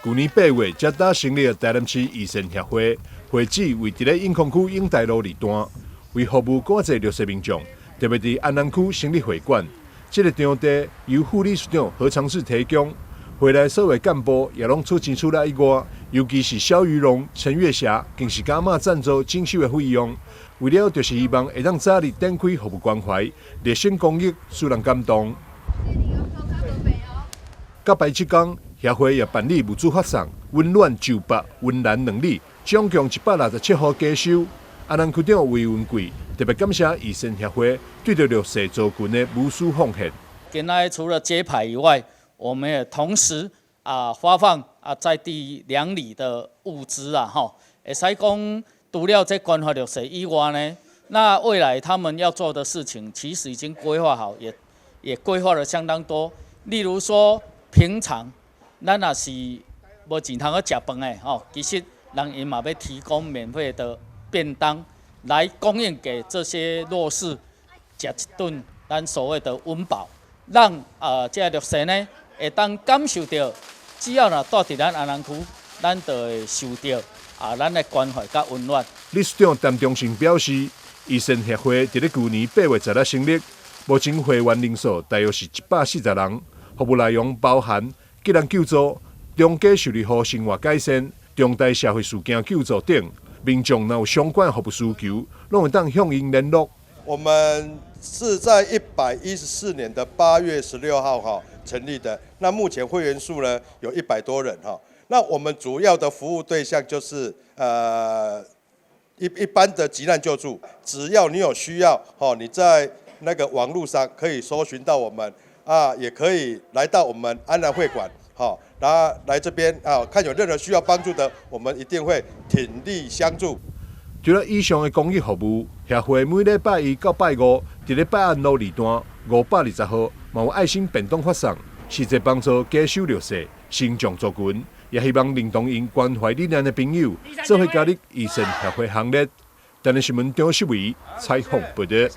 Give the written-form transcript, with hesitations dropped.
舊年8月才拄成立的台南市義善協會，會址位佇咧永康區永大路二段，為服務閣較濟弱勢民眾，特別佇安南區成立會館。這個場地由副理事長何長志提供，會內所有幹部也攏出錢出力以外，尤其是蕭於榮、陳月霞，更是加碼贊助整修的費用。為了就是希望會當早日展開服務關懷，熱心公益，使人感動。甲排這工，協會也辦理物資發送，溫暖就北、溫南兩里，總共167戶家收。安南區長魏文貴特別感謝義善協會對著弱勢族群的無私奉獻。今仔除了揭牌以外，我們也同時發放在地兩里的物資啊，吼，會使講除了這關懷弱勢以外呢，那未來他們要做的事情，其實已經規劃好，也規劃了相當多。例如說，平常咱若是無錢通去食飯的，吼，其實人𪜶嘛欲提供免費的便當來供應給這些弱勢，食一頓咱所謂的溫飽，讓這個弱勢呢會當感受著，只要若蹛佇咱安南區，咱就會受著咱的關懷佮溫暖。理事長陳忠信表示，義善協會佇咧舊年8月10日成立，目前會員人數大約是140人，服務內容包含急難救助、中低受入戶生活改善、重大社會事件救助等。民眾若有相關服務需求，攏會當向𪜶聯絡。我們是在114年的8月16號哈成立的，那目前會員數呢有100多人哈。那我們主要的服務對象就是一般的急難救助，只要你有需要，你在那個網路上可以搜尋到我們啊，也可以來到我們安南會館，好，然後來這邊啊，看有任何需要幫助的，我們一定會鼎力相助。除了以上的公益服務，協會每禮拜一到拜五，佇咧百安路二段520號，嘛有愛心便當發送，實際幫助低收弱勢、身障族群，也希望認同𪜶關懷理念的朋友，做伙加入義善協會行列。台南新聞張秀偉採訪報導。